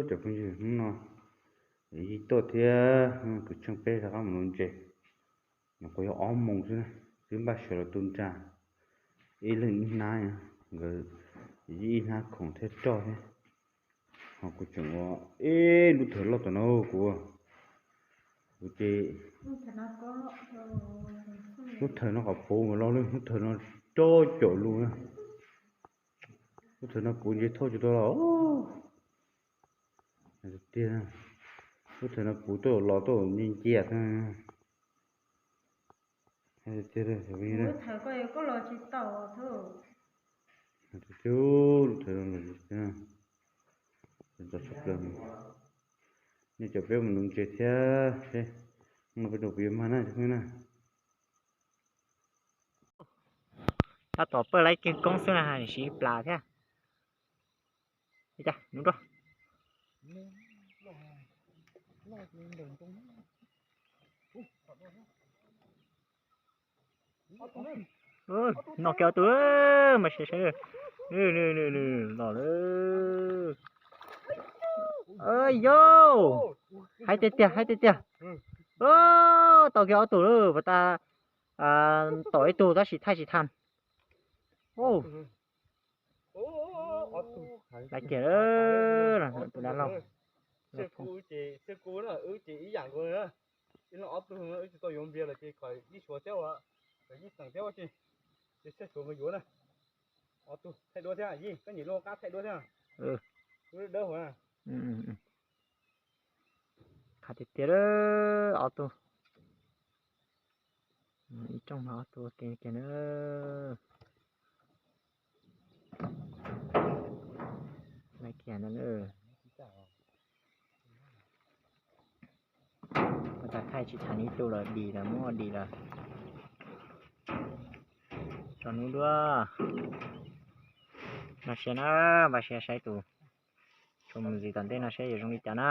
Cov phooj ywg, hnub no yog tuaj thiab, kuv tsheej peb rov qab mus nuv ntses. Nyuam qhuav yog ob moos xwb na, twb npaj sawv los tu nra, ib leeg ib hnab, nkawd ib hnab khoom thiab roj thiab. Ho kuv tseem ua ib lub thawv loj tom no kuv, kuv ces lub thawv no qhov puv mas loj li lub thawv no rau caum lus na. Lub thawv no puv ntses thauj tsis tau los. Tiag, lub thawv no puv tuaj los tuaj ncia ncia xwb. Tiag, lub thawv no los tshaj plaws. Nej cov peb mus nuv ntses thiab seb, no peb rau peb yuav mag na cov phooj ywg na. Tab tom pawj laib kiag koob xwb na, siv plas thiab. Ib ca nub roj. Noj kiag ob tug, mas saib saib, los lawm. Yau, hais tiag tiag, hais tiag tiag. Tau kiag ob tug lawm, pas tas tom ib tug tab sis thaij tsis tau. Laiv kiag tus dab laug. Xyov kuv ces, xyov kuv na, wb ces ib yam nkaus na. Ib leeg ob tug no wb tsis tau yuav npias lawm ces kom yeej suav thiab ua, kom yeej xeem thiab ua tsi, ces xyov suav nkaus yuav na. Ob tug thaij duab thiab, Yij, koj nyiam luaj qab thaij duab thiab. Wb dawb huv na. Qab tiag tiag ob tug. Ib rooj no ob tug kiag na. Laiv kiag ntawd na. Ua cas thaij tsis tau ib tug los dim lawm, muab ua dim lawm. Tso nub duab. Npaj siab na, npaj siab saib tus tshuaj mus ntxiv tom ntej no saib yuav zoo li cas na.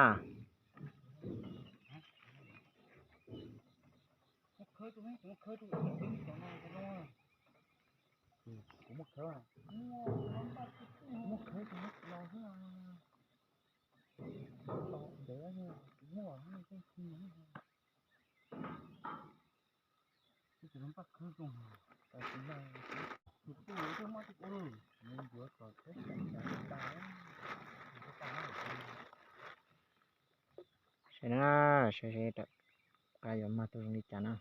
Saib na, saib saib rov qab yuav mag tus zoo li cas na.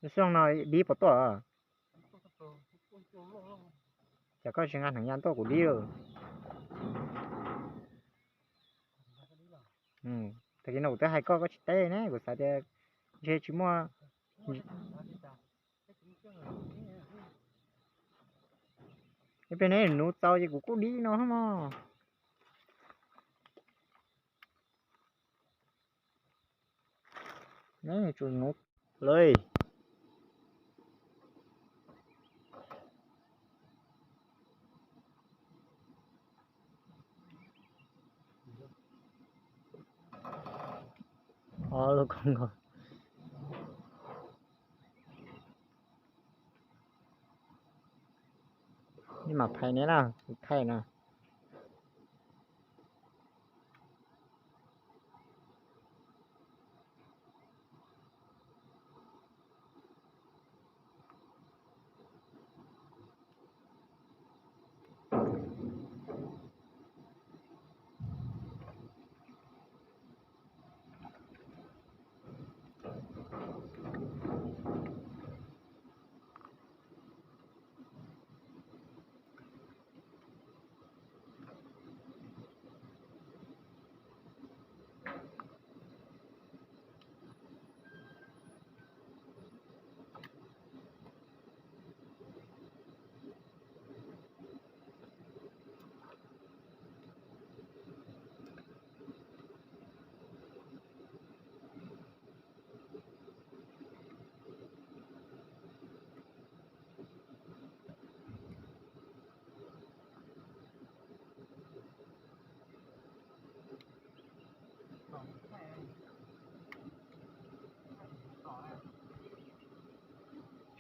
Lub xyoo no dib puas tuaj? Cas koj tsis nqa hneev ya tuaj kuv dib lawm. Tag kis no kuv twb hais koj, koj tsis teb ne, kuv xav tias ntshe tsis muaj. Ib pliag neb nuv txaus ces kuv kuj dib no mog. Neb tsuas nuv lawm. Ob lub koob nkaus. Nej mam phais neb na, kuv thaij na.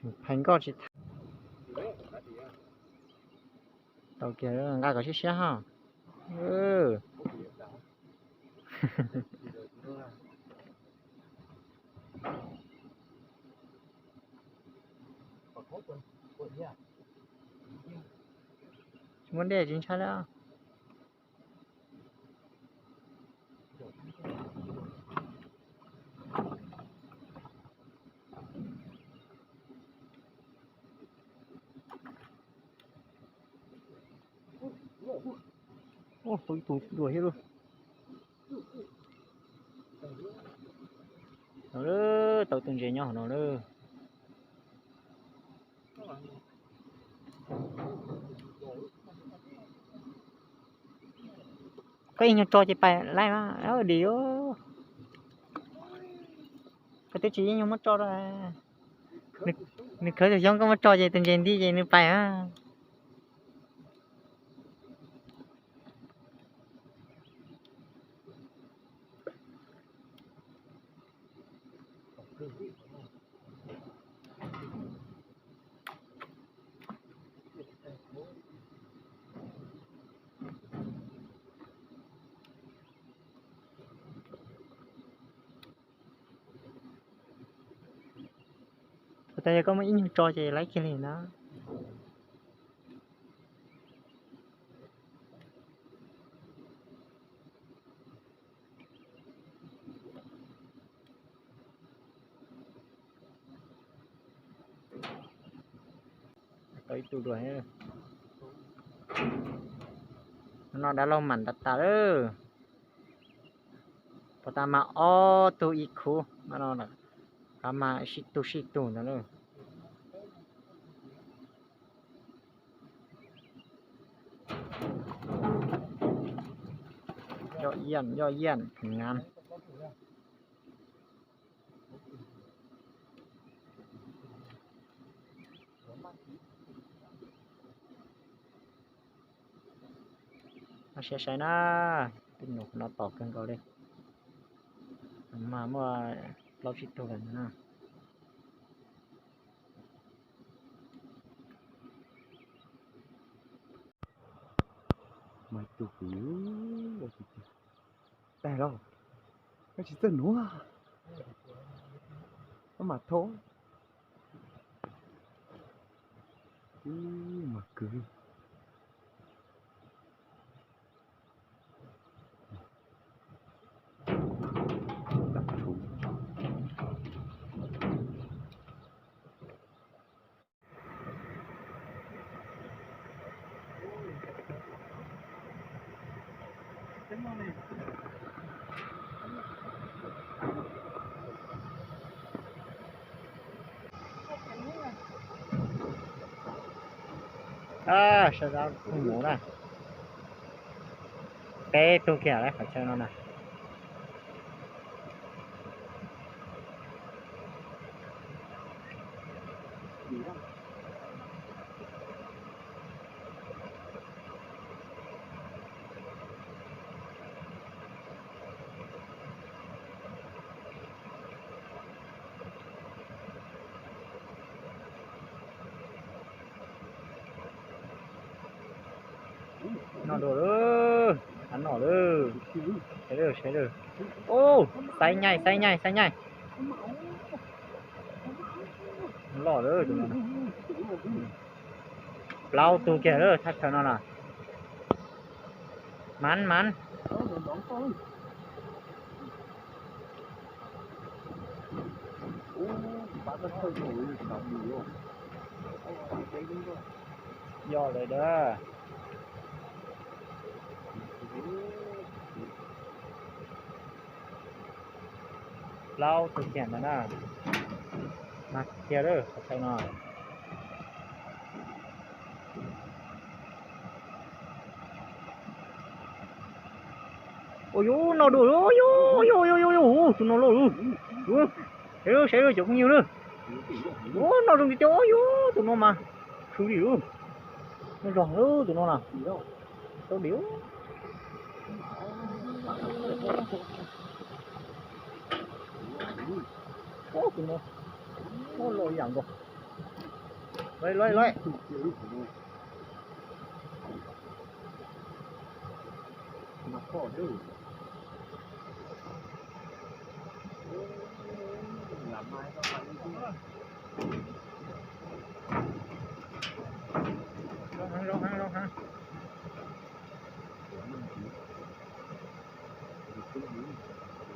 Phais nkoj tsis tau kiag, nqa kom siab siab ho. Tsis muaj dej tsis ntshai lawm. Tau ib tug dua thiab lauj. Tau tus ntses nyob hauv no lauj. Koj ib nyuag tso ces pais laij mas dim. Koj twb tsis ib nyuag muab tso rau. Nws khawb tus xyoob koj muab tso ces tus ntses nti ces nws pais a. Puas tas yog koj muab ib nyuag tso ces laib kiag li na. Tau ib tug dua. No dav laug mam tas tas lawm. Puas tas mas ob tug ib khub no, qab mas sib tug sib tug ntawd lawm. Yoj yaj, yoj yaj, ngam. Saib saib na, tej nus no tom kawg nkaus li. Mas muaj plaub tsib tug lawm na. Mas tus kwv, tag los, koj tsis txawj nuav, koj mam thauj. Mas kwv. Saib dab mus na, peb tug kiag lawm qhov chaw no na. No dua lawm, qab no lawm. Saib lawm, saib lawm. Ub, xaib nyaij, xaib nyaij, xaib nyaij. Loj lawm tus no. Plaub tug kiag lawm thaj chaw no na. Mav mav. Yog lawm dab. Plaub tug kiag ntawd na. Mas kiag lawm qhov chaw no. Ua yuv no dua, yuv, yuv, yuv, tus no loj lawm. Saib lawm, saib lawm cov phooj ywg lawm. Ua no zoo tiag tiag, yuv, tus no mas khwv li lawm. Noj zog lawm tus no na. Tau diam. Ua tus no, ua loj ib yam nkaus. Lawm, lawm, lawm. Zoo heev,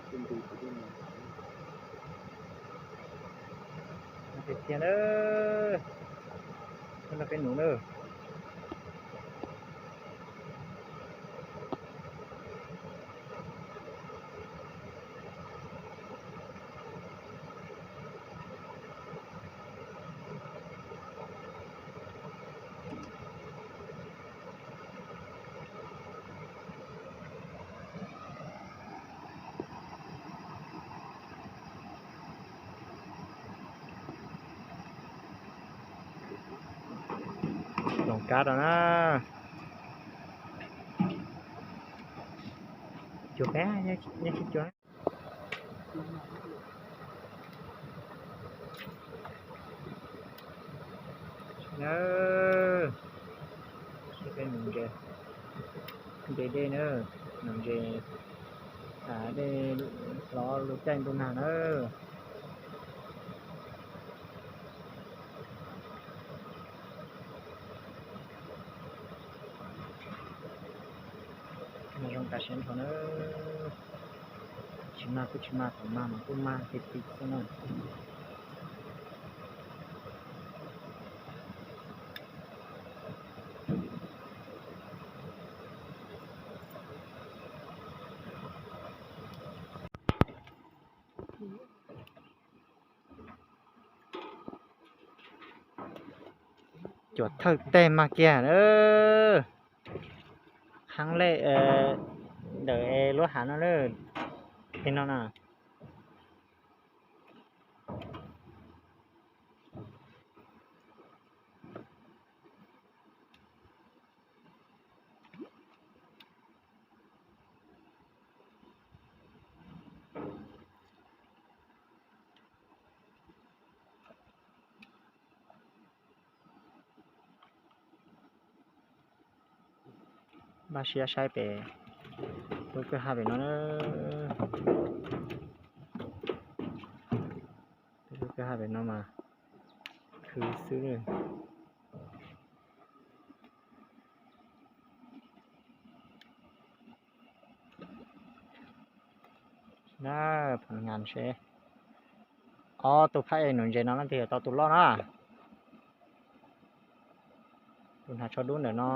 zoo heev, zoo heev. Tiag tiag na, nrog peb nuv na. Loos kab rau na. Cuag peb, nyob sib cuag. Nawb, peb nuv ntses, ntses dej na, nuv ntses, dej los lub caij ntuj nag na. Zoo tas siab nrho na. Tsis mag kuj tsis mag, thaum mag mas kuj mag tiag tiag xwb na. Cuam thawj teg mag kiag na. Qhab lej ntawm lub hav no na, tej no na. Npaj siab saib pem lub kwj ha pem no na. Lub kwj ha pem no mas khwv xwb. Na, phoom ngas seb ob tug phab es nuv ntses no leej twg yuav tau tus loj na. Tus hnav tsho dub ntawm no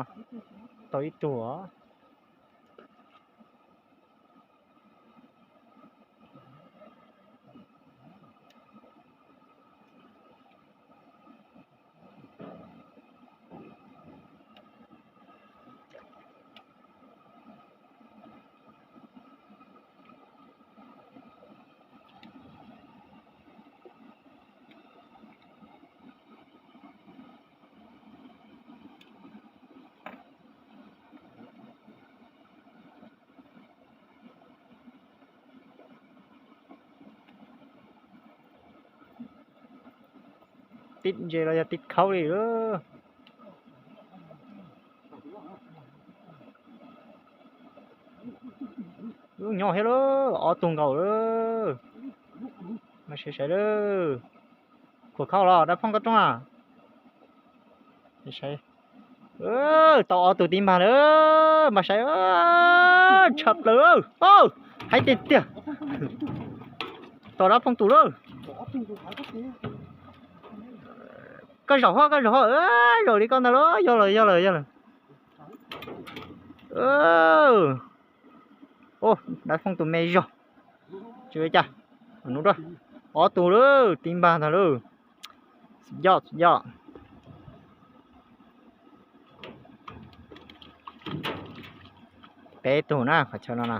tau ib tug os. Tib ntses los yog tib khaub li lawm. Lub nyob thiab lawm, ob tug nkaus lawm. Mas sawv sawv lawm. Khuam khau los dab phooj koj rooj a. Tau ob tug tib npag lawm, mas saib, tshaj plaws, haib tiag tiag. Tau dab phooj tus lawm. Koj zaum hoj, koj zaum hoj, zaum li koj ntag lawm, yog lawm, yog lawm, yog lawm. Dab phooj tus me zog. Tsis ua cas, nub rau ob tug lawm, tib npag ntag lawm. Yoj, yoj. Peb tug na qhov chaw no na.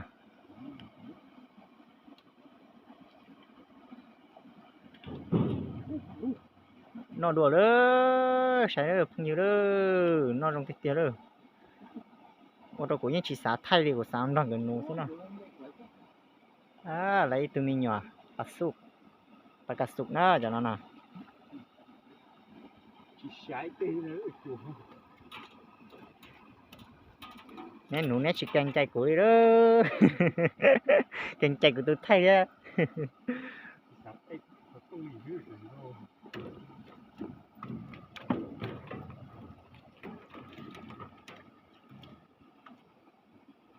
Noj dua lawm, saib phooj ywg lawm, noj zoo tiag tiag lawm. Ua rau kuv yeej tsis xav thaij li, kuv xav nrog nkawd nuv xwb no. Lawv ib tug me nyuam pas xub, pas kas xub na cov no na. Neb nuv neb tsis kees cai kuv li lawm. Kees cai kuv tus thaij thiab.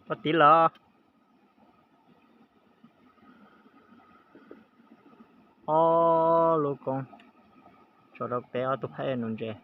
Poj tiv los ob lub koob tso rau peb ob tug phab ej nuv ntses.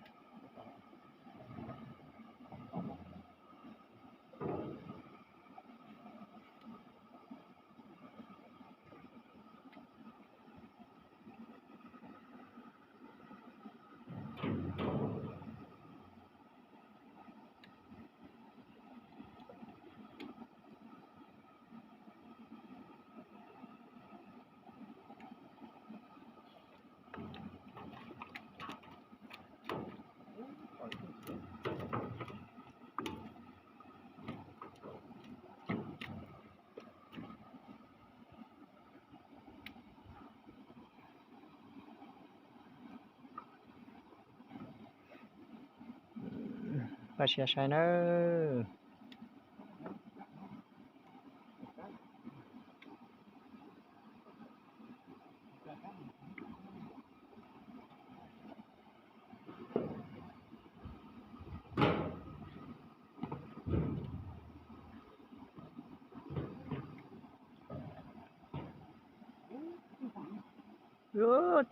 Pab siab saib nawb.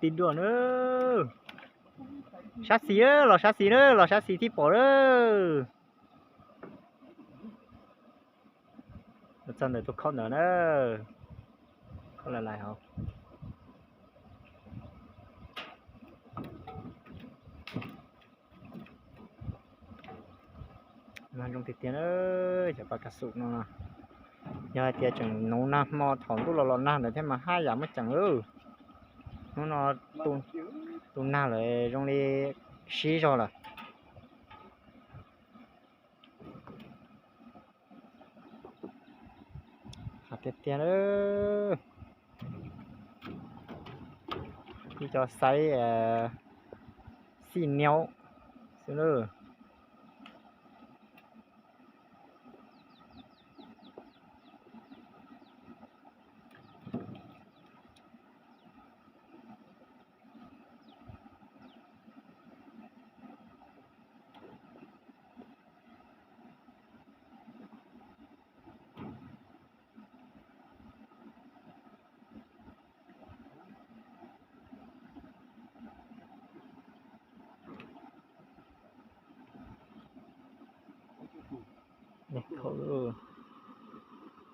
Tiv duam na. Sab xis, los sab xis na, los sab xis thiaj pom na. Txog ntawm tus khaub ntawd na. Khaub lais lais hauv. Mag zoo tiag tiag na, cov paj kas xum no. Yog hais tias tseem nuv nag hmo thaum ntuj los los nag ntawd thiab mas haj yam muaj ceem lawm. Hnub no tu nag lawm zoo li sib zog lawm. Tiag tiag, ib co xaiv xij niaub xwb na.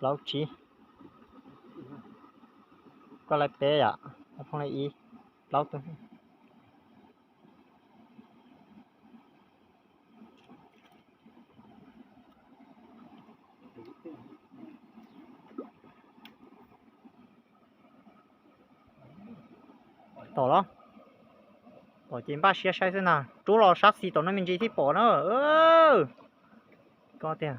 Plaub tsib. Koj lawv peb yom, phooj ywg ib, plaub tug. Tom los, tom ces npaj siab saib xwb na, rub los sab xis tom no me ntsis thiaj pom na. Koj tiag.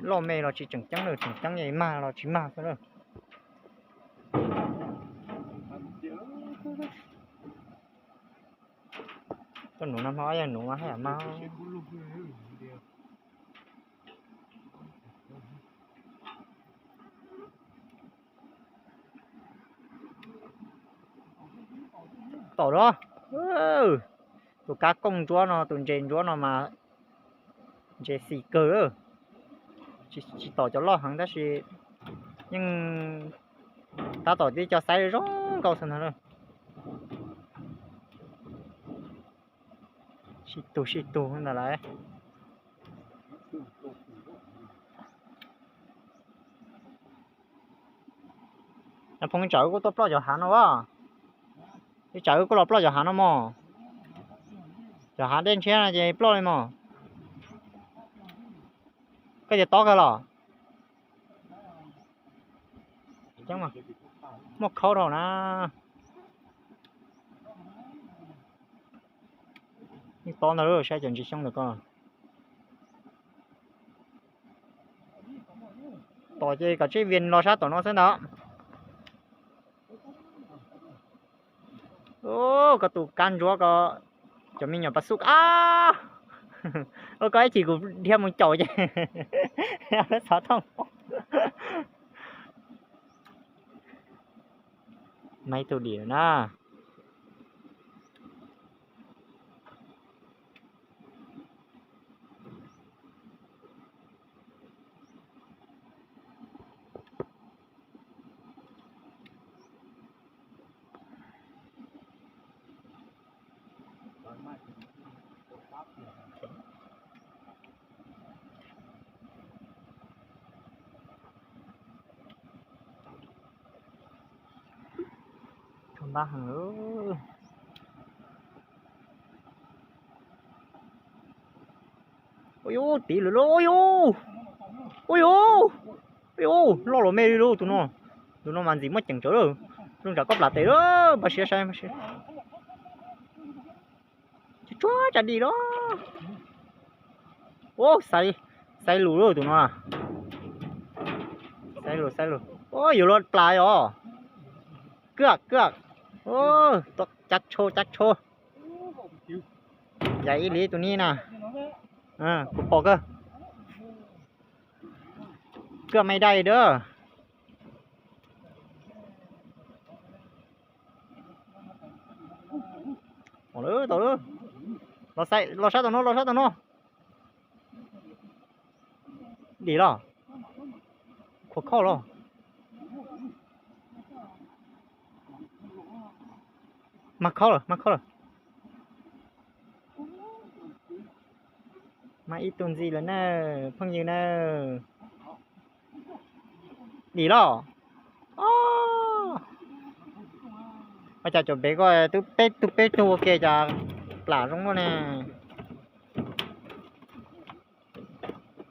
Loj me los tsis tseem ceeb na, tseem ceeb mag los tsis mag xwb na. Tuaj nuv no hmo ib yam nuv mas haj yam mag. Tom los, tus kab kooj ntsuab no, tus ntses ntsuab no mas ntses xis kawg. Tsis tom cov loj heev tab sis yeej tab tom tib co xaiv zoo nkauj xwb ntag. Sib tug sib tug ntag lauj. Phooj ywg, tsam wb kuj tuaj ploj cov hav no as. Ib tsam wb kuj los ploj cov hav no mog. Cov hav dej ntshiab no ces ploj li mog. Koj tias tob kawg los? Muaj khaub dhau na. Yeej tob ntag, saib cov ntsis xyoob ntawm ko. Tom ces kom tsij vias los sab tom no xwb ntag. Ub, koj tus kab ntsuab ko, cov me nyuam pas xub a. Ub, koj ib chim kuv dhia mus caum ces xov tooj. Mas ib tug dim na. Npab heev. Ua yuv, tiv lawm lauj, ua yuv, ua yuv, ua yuv, loj los me li lauj tus no. Tus no mas ntxim muaj ceem tsawv lawm. Zoo tsam koj plam tes lawm, npaj siab saib, npaj siab. Tsuag tsuag tsam dim los. Ub, xaiv lus lauj tus no. Xaiv lus, xaiv lus. Ub, yuav luag plam os. Kwj, kwj. Ub, cab tsho, cab tsho. Yam ib li tus ni na. Kuv pom kawg. Kwj me dai dab. Los sab tom no, los sab tom no. Dim los? Khuam khauj los? Mas khauj lawm, mas khauj lawm. Mas ib tug ntxiv lawm na, phooj ywg na. Dim los? Ua cas cov pem ko twb peb tug peb tug ua ke cas plam zoo luaj ne?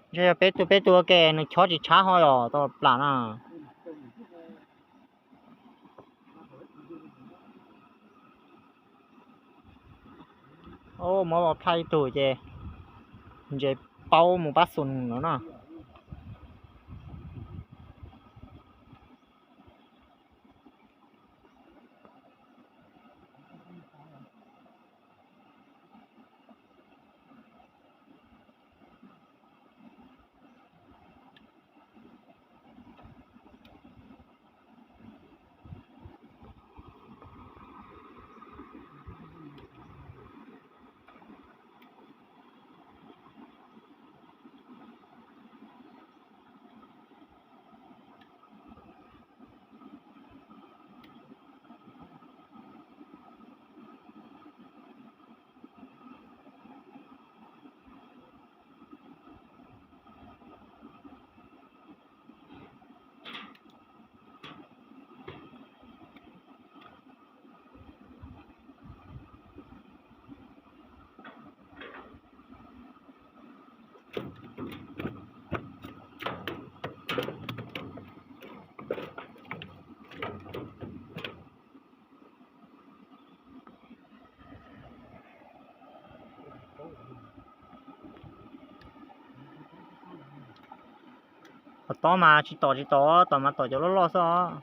Ntshe yog peb tug peb tug ua ke nws chob tsis tshab ho yog tau plam na. Muab plaj ib tug ces ntses paub mus pab xus no na. Qhov tob mas tsis tom tsis tom, tom mas tom cov loj loj xwb os.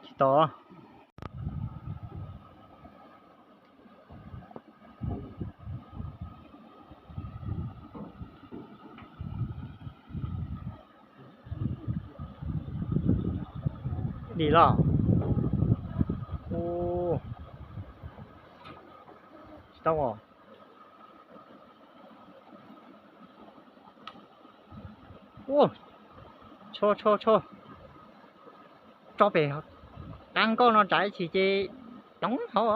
Tsis tom. Dim los? Tsis tau os. Tsho tsho tsho. Tso pem qab nkauj no tsam ib chim ces coob hauv.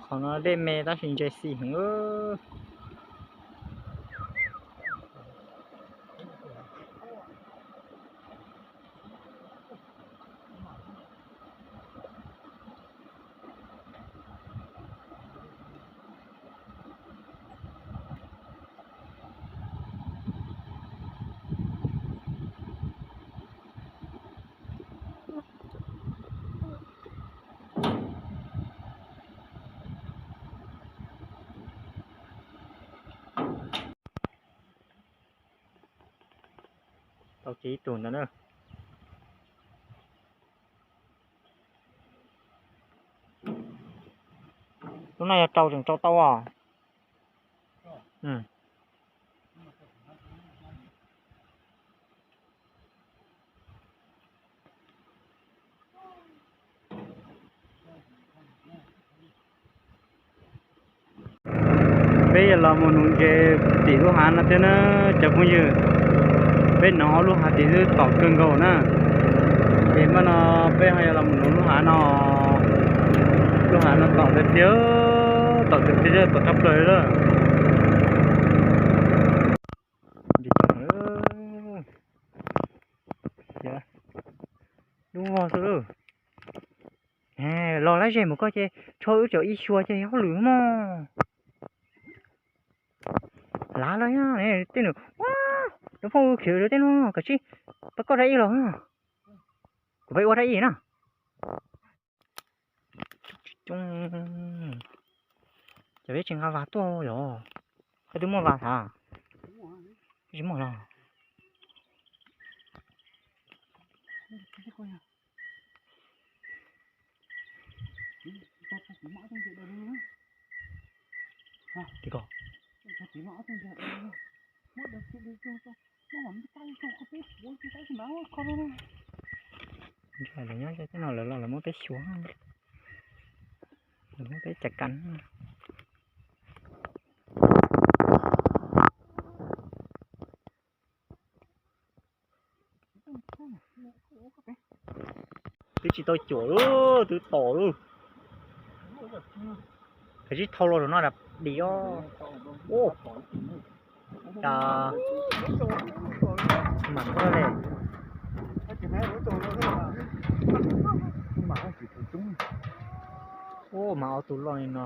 Qhov no dej me tab sis ntse xis heev. Tau kiag ib tug ntawd na. Lub no yog rau tseem rau tau os. Peb yuav los mus nuv ntses tim lub hav no thiab na cov phooj ywg. Peb nuv ob lub hav tim xwb tom kawg nkaus na. Ces mas no peb ho yuav los mus nuv lub hav no. Lub hav no tom tiag tiag, tom tiag tiag, tom tshaj plaws lawm. Lub vog xwb lauj. Los lab zes mus koj ces tshuav wb cov ib xyuas ces hauj lwm mog. Lav los tej num, cov phooj ywg khiav tej no kav tsij pab koj rau ib los. Kuv pab ua rau ib na. Cov peb tsis nqa vas tuaj yom? Koj twb muaj vas thav? Tsis muaj los. Tim ko. Lawv nyob tej no lawv los lawv muab peb xyuas, lawv muab peb cais kas. Twb tsis tau cuam lawm, twb tom lawm. Kav tsij thau los rau no dim os. Ua cas mam muab li. Ua mas ob tug loj li no.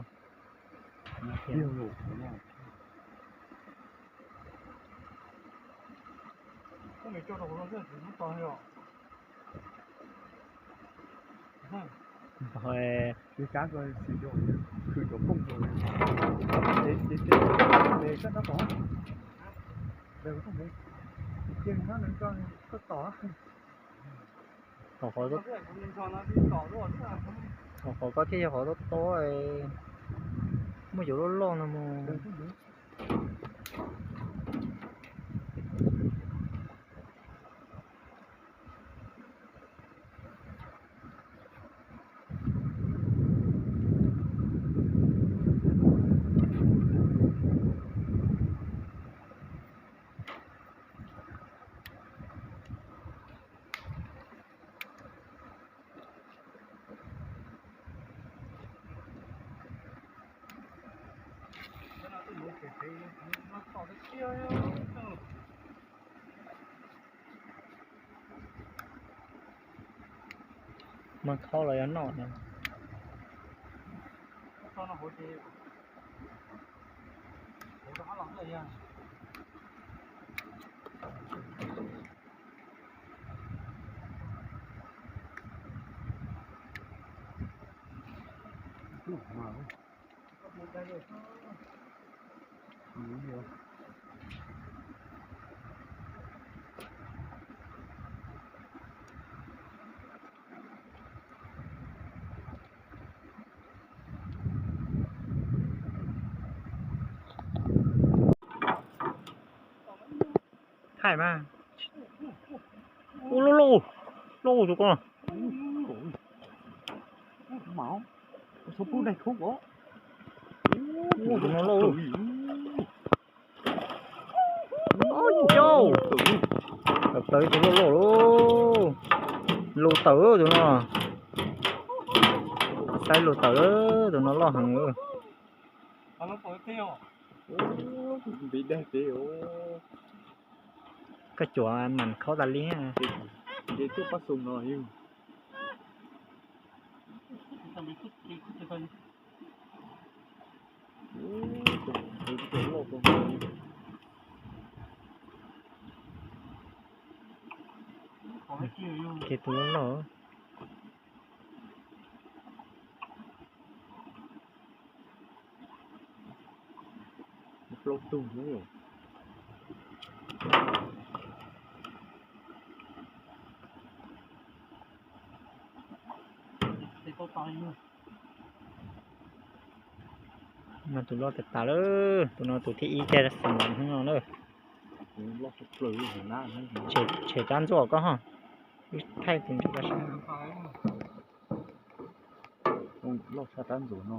Qhov, qhov ko thiaj yog qhov tob tob, muaj cov loj loj no mus. Mas khau los yog noj no. Thaij mas. Ub, loj loj, loj tus ko. Ub, tus no loj. Tawm plaws tus loj loj lauj. Lus tawm tus no. Saib lus tawm, tus no loj heev. Npiv dag peb os. Koj cuam mas khaub tas li. Nce tuaj pab xoo no yog. Ces tus loj loj. Plaub tug. No tus loj tas tas lawm, tus no tus thib ib kiag xwb no na. Tshem rab ntxuaj koj ho. Wb thaij tus ntawd sab. Loj tshaj rab ntxuaj no.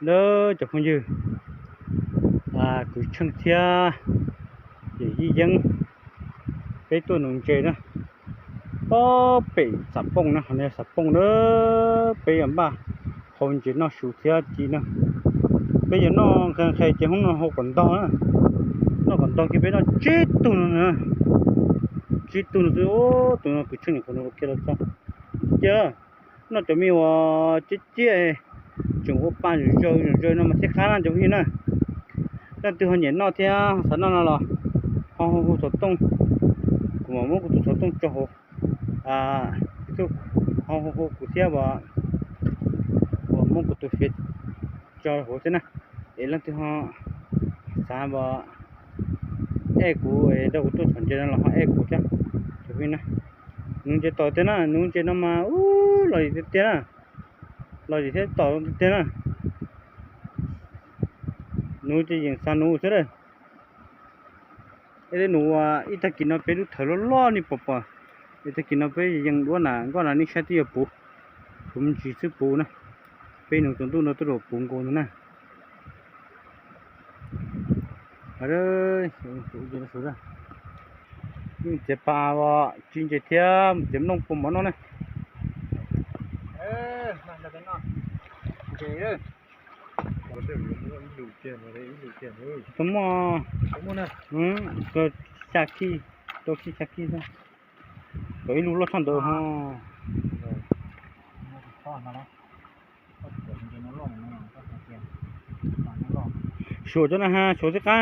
Lawm cov phooj ywg, kwv Tsheej thiab yawm yij Yeeb, peb tuaj nuv ntses na, pog pem Xav Pooj na, qhov no Xav Pooj na, peb yuav npaj hau ntses noj su thiab ci na. Peb yuav noj nqhis nqhis ces hnub no hau kom ntog na, noj kom ntog kiag peb noj tsib tug no na, tsib tug no xwb. Tus no kwv Tsheej nyuam qhuav nuv kiag los txog. Cia noj cov me uas ciaj ciaj tseem ua pa zawg zawg no mas thiaj qab na cov phooj ywg na. Leej twg ho nyiam noj thiab xav noj no los ho hu hu xov tooj, kuv mam muab kuv tus xov tooj tso hauv, ho hu hu kuv thiab uas muab kuv tus Face tso hauv thiab na. Es leej twg ho xav uas add kuv es nrog kuv tuaj txhom ntses no los ho add kuv thiab cov phooj ywg na. Nuv ntses tom tiag na, nuv ntses no mas ub lom zem tiag tiag na, lom zem thiab tom tiag tiag na. Nuv ces yeej xav nuv xwb lawm. Es nuv ua ib tag kis no peb lub thawv loj loj nej pom pom, ib tag kis no peb yeej duab na, nkoj na nej saib twb yuav puv, puv me ntsis xwb puv na. Peb nuv tsaus ntuj no twb los puv nkaus ntag na. Yeej txiav pas tsis ntses thiab txiav nplooj pua mov noj na. Tsis tau muaj, xya khij, rau khij xya khij xwb. Kom ib lub loj tshaj ntawd ho. Suam cov na ha, suam tib qab.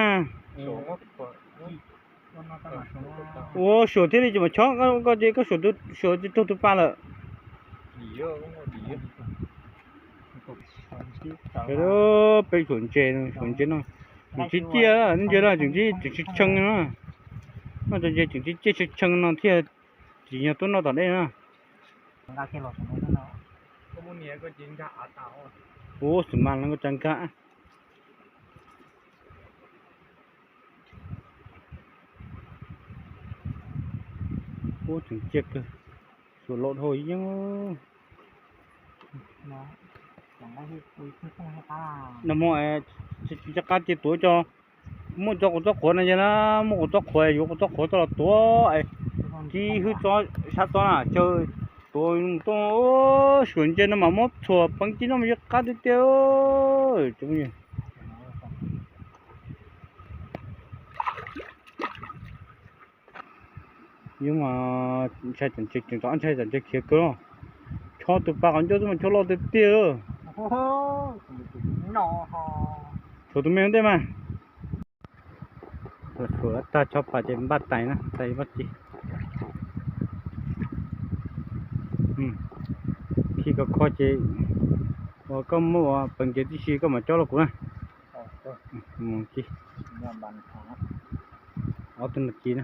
Ua suam thiab li ces mas chob koj ces koj suam, suam raug tus pa lawm. Peb suam ntses, suam ntses no, tseem tsis ciaj, ntses no tseem tsis tshee no, noj cov ntses tseem tsis ciaj tshee tshee no thiaj tsis yog tuaj noj tom dej na. Ub, xwm mas los koj tsa nkag. Ub, tseem ciaj kawg, suam laus dhau yeeb. Nag hmo tsis nco qab ces tuav cov, muaj cov quav txob qhuav no yog na, muaj quav txob qhuav yuav quav txob qhuav txoj los tuav, tib hwb sab txob na chaw tuav mus tuaj. Suam ntses no mas muab txhuam peev ci noj mas yuav qab tiag tiag. Yus mas ntshai tsam ntses, tseem ntshai tsam ntses khiav kawg no. Chob tus pa qhov ncauj xwb mas chob loj tiag tiag. Tshuav tus me ntej mas. Tshuav tag chob pas ces npaj tais na, tais npaj ci. Khi kho kho ces uas koj muab ua peev ntses tib si koj mam cob rau kuv na. Mus ci. Ob tug no ci na.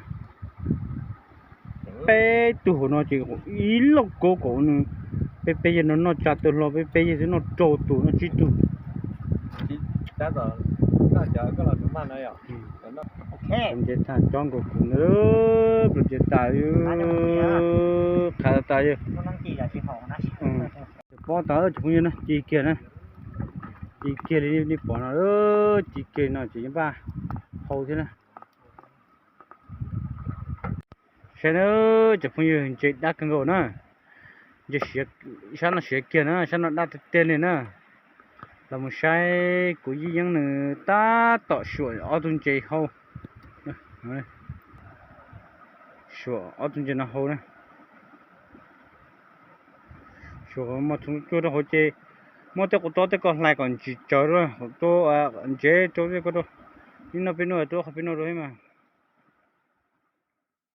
Peb tug hauv no ces ib lauj kaub kaum nws, peb peb yawg no noj tsa tau hlo, peb peb yawg xwb noj rau tus noj tsib tug. Ntses tag cov nkaus kuv ntawd, pluas ntses tas, qhav tas tas. Pob tas cov phooj ywg na, ci kiag na, ci kiag li nej pom no, ci kiag no ces yeej npaj hau thiab na. Saib na, cov phooj ywg, ntses daj kawg nkaus na. Ntses siav, sab no siav kiag na, sab no daj tiag tiag li na. Los mus saib kuv yij yeeb nws tab tom suam ob tug ntses hau. Suam ob tug ntses no hau na. Suam mos txhoov tsuag rau hauv ces muab tej qhov tob tej ko hlais kom ntsis tsawv rau, ntses rau tej ko rau. Ib no peb nuaj rau qhov peb nuaj rau mas.